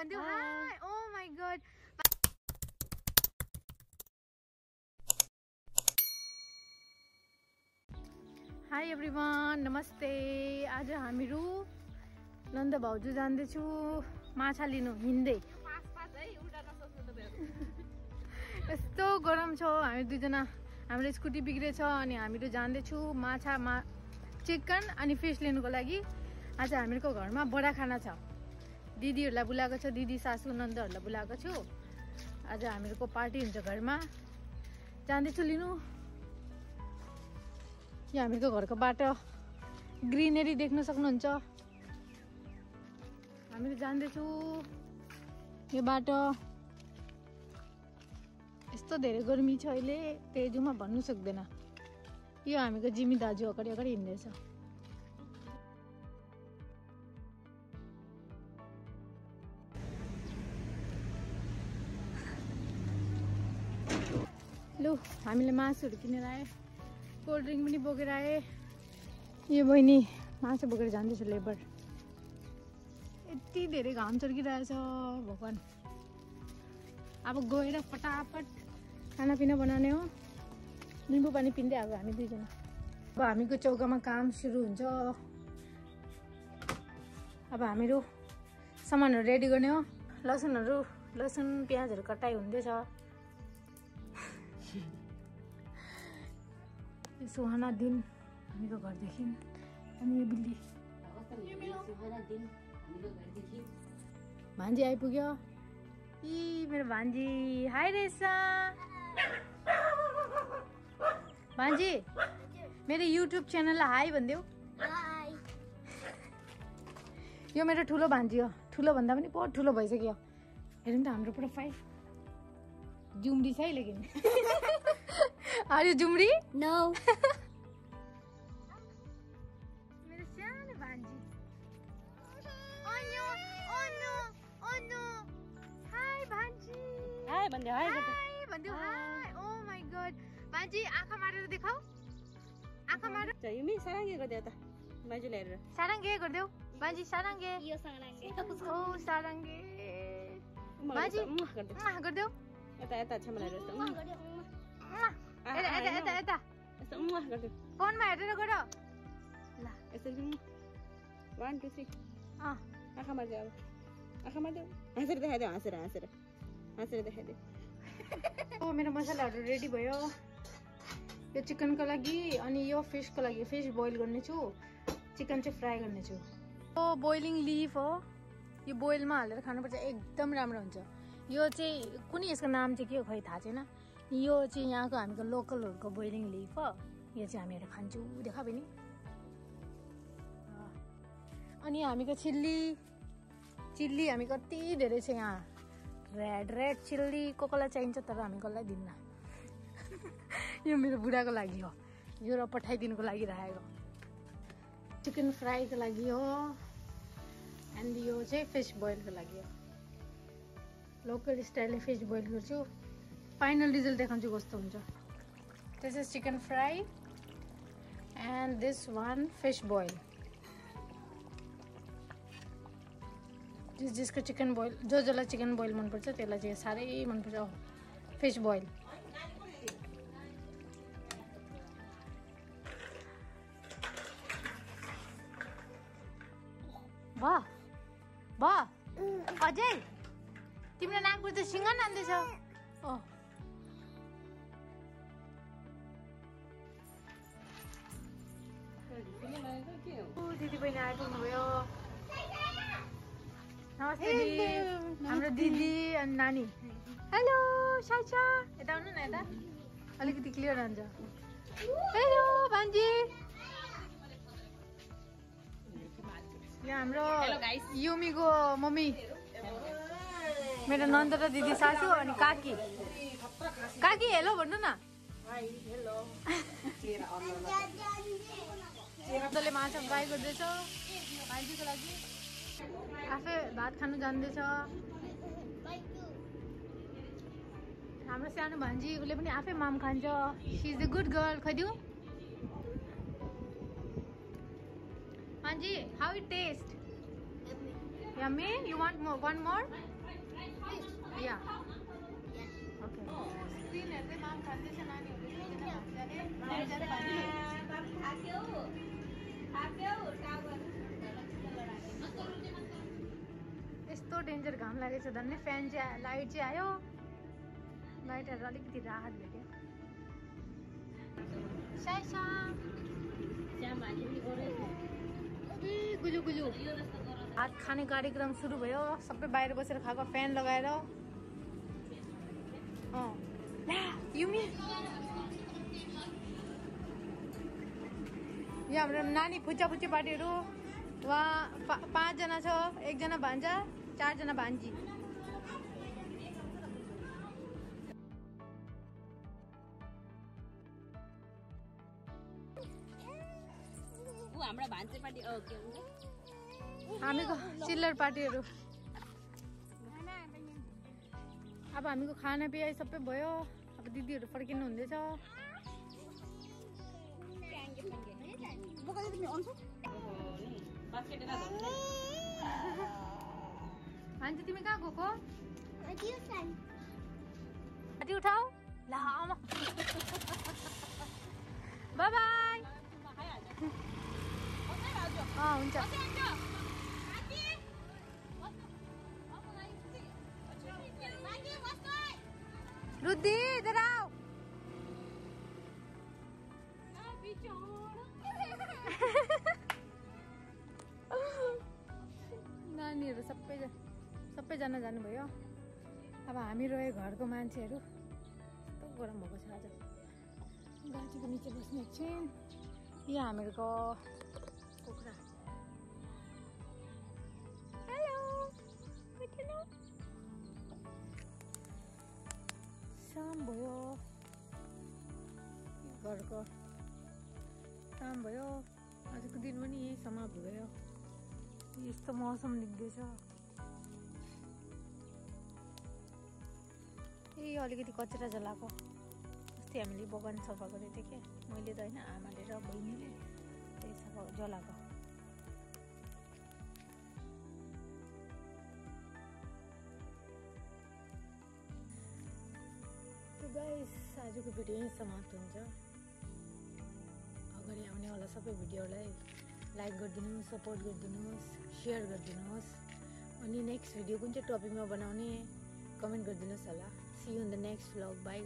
भन्दियो hi oh my god hi everyone नमस्ते आज हामीहरू नन्द भाउजू जाँदैछु माछा लिनु हिँड्दै यस्तो गरम छ हामी दुईजना हाम्रो स्कुटी बिग्रेछ अनि हामीहरू जाँदैछु माछा चिकन अनि फिश लिनुको लागि आज हामीहरूको घरमा बडा खाना छ दिदीहरूलाई बोलाएको छ दिदी सासू नन्दहरूलाई बोलाएको छु आज हामीहरूको पार्टी हुन्छ घरमा जाँदैछु लिनु यहाँ हामीहरूको घरको बाटो ग्रिनरी देख्न सक्नुहुन्छ हामीहरू जाँदैछु यो बाटो यस्तो धेरै गर्मी छ अहिले तेजुमा भन्नु सक्दैन यो हामीको जिमी दाजु अगाडि अगाडि हिँड्दैछ लु हामीले मासुहरू किनेर आए कोल्ड ड्रिङ्क पनि बोकेर आए यो बहिनी मासु बोकेर जाँदैछ लेबर यति धेरै घाम चर्किरहेछ भगवान् अब गएर फटाफट खानापिना बनाउने हो निम्बु पानी पिन्दै अब हामी दुईजना अब हामीको चौकामा काम सुरु हुन्छ अब हामीहरू सामानहरू रेडी गर्ने हो लसुन प्याजहरू कटाइ हुँदैछ सुहाना दिन हामीको घरदेखि अनि यो बिल्ली भान्जी आइपुग्यो ई मेरो भान्जी हाई रेसा भान्जी मेरो युट्युब च्यानललाई हाई भनिदेऊ यो मेरो ठुलो भान्जी हो ठुलो भन्दा पनि बहुत ठुलो भइसक्यो हेरौँ त हाम्रो प्रोफाइल जुम्री छ है लेकिन Are you Jumri? No. मेरो सानो भान्जी Oh no Hi भान्जी Hi भन्दियो hi hi भन्दियो hi Oh my god भान्जी आँखा मारेर देखाऊ आँखा मार युमी साराङ्गे गर्दियो त बाजुले हेरेर साराङ्गे गर्देऊ भान्जी साराङ्गे यो साराङ्गे ओ साराङ्गे भान्जी गर्देऊ यता छ मलाई हेरेर यता फोनमा हेरेर गर ल यसरी 1 2 3 आँखा मार्दै अब आँखा मार्दै हाँसेर देखाइदेऊ हाँसेर देखाइदेऊ ओ मेरो मसलाहरू रेडी भयो यो चिकनको लागि अनि यो फिसको लागि फिस बोइल गर्नेछु चिकन चाहिँ फ्राई गर्नेछु ओ बोइलिङ लिफ हो यो बोइलमा हालेर खानुपर्छ एकदम राम्रो हुन्छ यो चाहिँ कुनै यसको नाम चाहिँ के हो खै थाहा छैन यो चाहिँ यहाँको हामीको लोकलहरूको बोइलिङ लिफ हो यो चाहिँ हामीहरू खान्छौँ देखा पनि अनि हामीको चिल्ली हामी कति धेरै छ यहाँ रेड चिल्ली कोलाई चाहिन्छ तर हामी कसलाई दिन्न यो मेरो बुढाको लागि हो यो र पठाइदिनुको लागि राखेको चिकन फ्राईको लागि हो एन्ड यो चाहिँ फिस बोइलको लागि हो लोकल स्टाइलले फिस बोइल गर्छु फाइनल रिजल्ट देखाउँछु कस्तो हुन्छ this is chicken fry and this one fish boil जसको चिकन बोइल जसलाई चिकन बोइल मनपर्छ त्यसलाई चाहिँ साह्रै मनपर्छ फिस बोइल वाह अझै तिम्रो नाकबाट त सिङ्गा नान्दैछ दिदी बहिनी आइपुग्नु भयो नमस्ते दिदी हाम्रो दिदी अनि नानी हेलो साइचा यता आउनु न यता अलिकति क्लियर हुन्छ हेलो भान्जी यहाँ हाम्रो युमीको मम्मी मेरो नन्द र दिदी सासू अनि काकी हेलो भन्नु न नन्दले माछा फ्राई गर्दैछ भान्जीको लागि आफै भात खानु जान्दैछ हाम्रो सानो भान्जी उसले पनि आफै माम खान्छ she is the good girl खैदिउ भान्जी how it taste Yummy? You want more? One more? Yeah. Okay. Screen हेर्दै माम खाँदैछ नानीहरुले यस्तो डेन्जर घाम लागेछ धन्ने फ्यान चाहिँ लाइट चाहिँ आयो लाइट आएर अलिकति राहत भेट्यो साइसा गुलु गुलु भात खाने कार्यक्रम सुरु भयो सबै बाहिर बसेर खाएको फ्यान लगाएर युमी यहाँ हाम्रो नानी फुच्चा फुच्ची पार्टीहरू वहाँ 5 जना छ 1 जना भान्जा 4 जना भान्जी हाम्रो भान्से पार्टी ओके हामीको चिल्लर पार्टीहरू अब हामीको खाना पिया सबै भयो अब दिदीहरू फर्किनु हुँदैछ भान्जी तिमी कहाँ गएको पार्टी उठाऊ ल बाई बाई हुन्छ रुद्दी इधर आओ नानीहरू सबैजना जानुभयो अब हामी रह्यो घरको मान्छेहरू कस्तो गरम भएको छ आज गाछीको निचे बस्ने एकछिन यहाँ हामीहरूको कुखुरा हेलो शाम भयो घरको काम भयो आजको दिन पनि यही समाप्त भयो यस्तो मौसम देख्दैछ यही अलिकति कचरा जलाएको अस्ति हामीले बगान सफा गरेको थियौँ क्या मैले त होइन आमाले र बहिनीले त्यही सफा जलाएको गाइस आजको भिडियो यही समाप्त हुन्छ अगाडि आउनेवाला सबै भिडियोलाई लाइक गरिदिनुहोस् सपोर्ट गरिदिनुहोस् सेयर गरिदिनुहोस् अनि नेक्स्ट भिडियो कुन चाहिँ टपिकमा बनाउने कमेन्ट गरिदिनुहोस् होला see you in the next vlog by